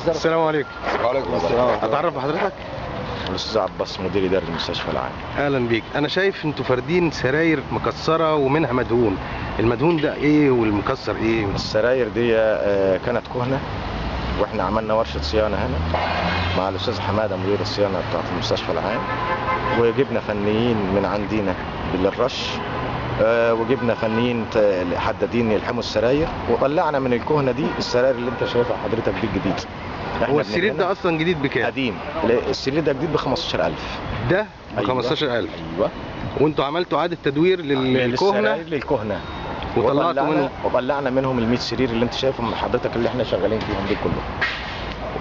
السلام عليكم. وعليكم السلام. اتعرف بحضرتك؟ الاستاذ عباس، مدير ادارة المستشفى العام. اهلا بيك. انا شايف انتوا فاردين سراير مكسرة ومنها مدهون، المدهون ده ايه والمكسر ايه؟ السراير دي كانت كهنة، واحنا عملنا ورشه صيانة هنا مع الاستاذ حمادة مدير الصيانة بتاعت المستشفى العام، وجبنا فنيين من عندنا للرش، وجبنا فنيين حدادين يلحموا السراير، وطلعنا من الكهنة دي السراير اللي انت شايفها حضرتك دي الجديد. هو السرير ده اصلا جديد بكام؟ قديم. السرير ده جديد ب 15000. ده ب 15000. ايوه. وانتوا عملتوا اعاده تدوير للكهنة؟ للكهنة، وطلعتوا منهم، وطلعنا منهم ال 100 سرير اللي انت شايفهم حضرتك اللي احنا شغالين فيهم دول كلهم.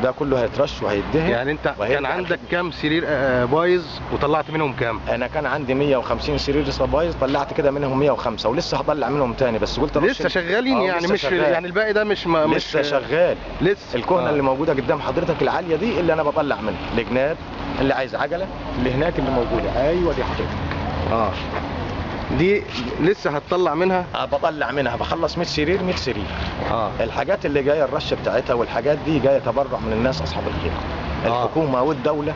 ده كله هيترش وهيدهن. يعني انت كان عندك كام سرير بايظ وطلعت منهم كام؟ انا كان عندي 150 سرير لسه بايظ، طلعت كده منهم 105 ولسه هطلع منهم تاني، بس قلت لسه شغالين يعني مش شغال. يعني الباقي ده مش لسه شغال لسه. الكهنة اللي موجودة قدام حضرتك العالية دي اللي انا بطلع منها الجناب، اللي عايز عجله اللي هناك اللي موجودة. ايوه دي حضرتك. دي لسه هتطلع منها؟ بطلع منها، بخلص 100 سرير 100 سرير. الحاجات اللي جاية الرش بتاعتها والحاجات دي جاية تبرع من الناس اصحاب الخير. الحكومة والدولة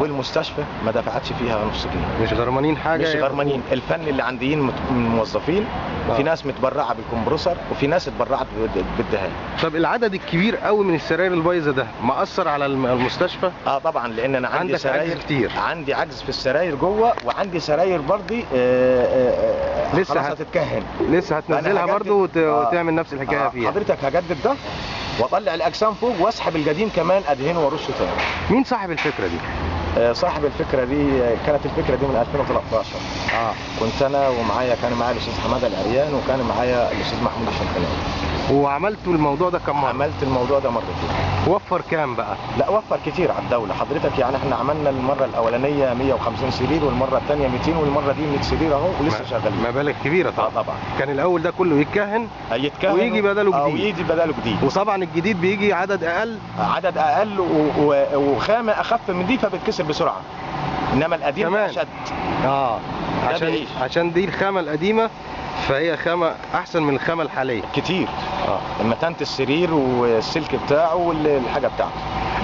والمستشفى ما دفعتش فيها نص جنيه. مش غرمانين حاجة؟ مش غرمانين. الفن اللي عنديين من موظفين، وفي ناس متبرعه بالكمبروسر، وفي ناس اتبرعت بالدهان. طب العدد الكبير قوي من السراير البايظه ده مأثر على المستشفى؟ طبعا، لان انا عندي سراير عجز كتير. عندي عجز في السراير جوه، وعندي سراير برضي لسه هتتكهن، لسه هتنزلها برضه وتعمل نفس الحكاية فيها. حضرتك هجدد ده واطلع الاجسام فوق واسحب القديم كمان ادهنه وارشه تاني. مين صاحب الفكرة دي؟ صاحب الفكرة دي كانت الفكرة دي من 2013. كنت انا ومعايا، كان معايا الاستاذ حمادة العريان، وكان معايا الاستاذ محمود الشنقلاوي. وعملتوا الموضوع ده كم مرة؟ عملت الموضوع ده مرتين. وفر كام بقى؟ لا وفر كتير على الدولة حضرتك. يعني احنا عملنا المرة الاولانية 150 سرير، والمرة الثانية 200، والمرة دي 100 سرير اهو، ولسه شغالين. مبالغ كبيرة طبعا. طبعا. كان الاول ده كله يتكهن ويجي بداله جديد. ويجي بداله جديد. وطبعا الجديد بيجي عدد اقل، عدد اقل وخامه اخف من دي، فبتكسر بسرعة. انما القديم اشد. عشان دي الخامة القديمة، فهي خامة احسن من الخامة الحالية كتير. متانه السرير والسلك بتاعه والحاجة بتاعته.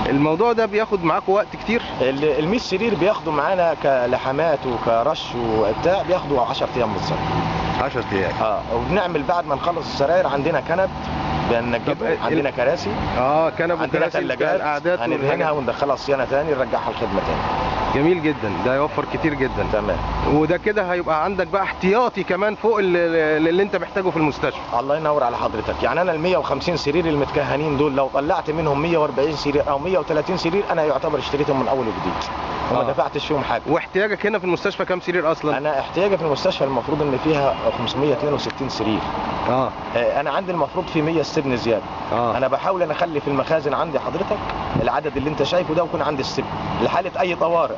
الموضوع ده بياخد معاكم وقت كتير؟ ال 100 سرير بياخدوا معانا كلحامات وكرش وبتاع، بياخدوا 10 ايام بالظبط. 10 ايام. وبنعمل بعد ما نخلص السراير عندنا كنب بننجده، عندنا كراسي، كنب وكراسي، عندنا ثلاجات هندهنها وندخلها الصيانة تاني، نرجعها الخدمة تاني. جميل جدا، ده يوفر كتير جدا. تمام. وده كده هيبقى عندك بقى احتياطي كمان فوق اللي انت محتاجه في المستشفى. الله ينور على حضرتك. يعني انا ال 150 سرير المتكهنين دول لو طلعت منهم 140 سرير او 130 سرير، انا يعتبر اشتريتهم من اول وجديد وما دفعتش فيهم حاجة. واحتياجك هنا في المستشفى كام سرير اصلا؟ انا احتياجي في المستشفى المفروض ان فيها 562 سرير. انا عندي المفروض في 100 استبن زيادة. انا بحاول ان اخلي في المخازن عندي حضرتك العدد اللي انت شايفه ده، ويكون عندي السبن لحاله اي طوارئ،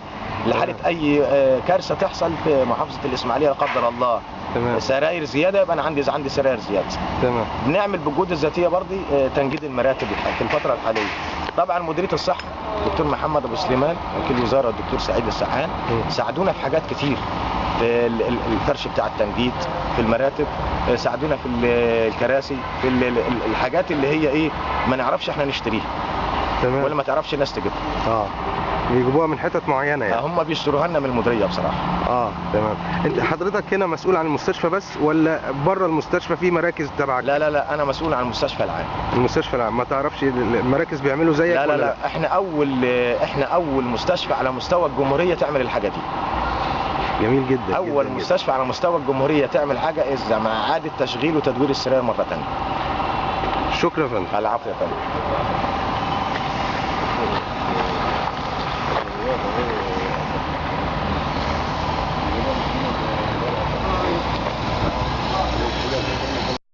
لحاله اي كارثة تحصل في محافظة الاسماعيلية لا قدر الله. تمام. سراير زيادة يبقى انا عندي سراير زيادة. تمام. بنعمل بالجهود الذاتية برضه تنجيد المراتب في الفترة الحالية. طبعا مديرية الصحة الدكتور محمد ابو سليمان، وكيل الوزارة الدكتور سعيد السعان، ساعدونا في حاجات كتير، في الفرش بتاع التنجيد، في المراتب، ساعدونا في الكراسي، في الحاجات اللي هي ايه ما نعرفش احنا نشتريها. تمام. ولا ما تعرفش الناس تجيبها. بيجيبوها من حتت معينة يعني. هم بيشتروها لنا من المديرية بصراحة. تمام. انت حضرتك هنا مسؤول عن المستشفى بس ولا بره المستشفى في مراكز تبعك؟ لا لا لا، انا مسؤول عن المستشفى العام. المستشفى العام، ما تعرفش المراكز بيعملوا زيك؟ لا لا لا، احنا اول مستشفى على مستوى الجمهورية تعمل الحاجة دي. جميل جدا. اول جداً مستشفى جداً على مستوى الجمهورية تعمل حاجة اذا مع اعاده تشغيل وتدوير السراير مرة ثانية. شكرا يا فندم. العفو يا فندم.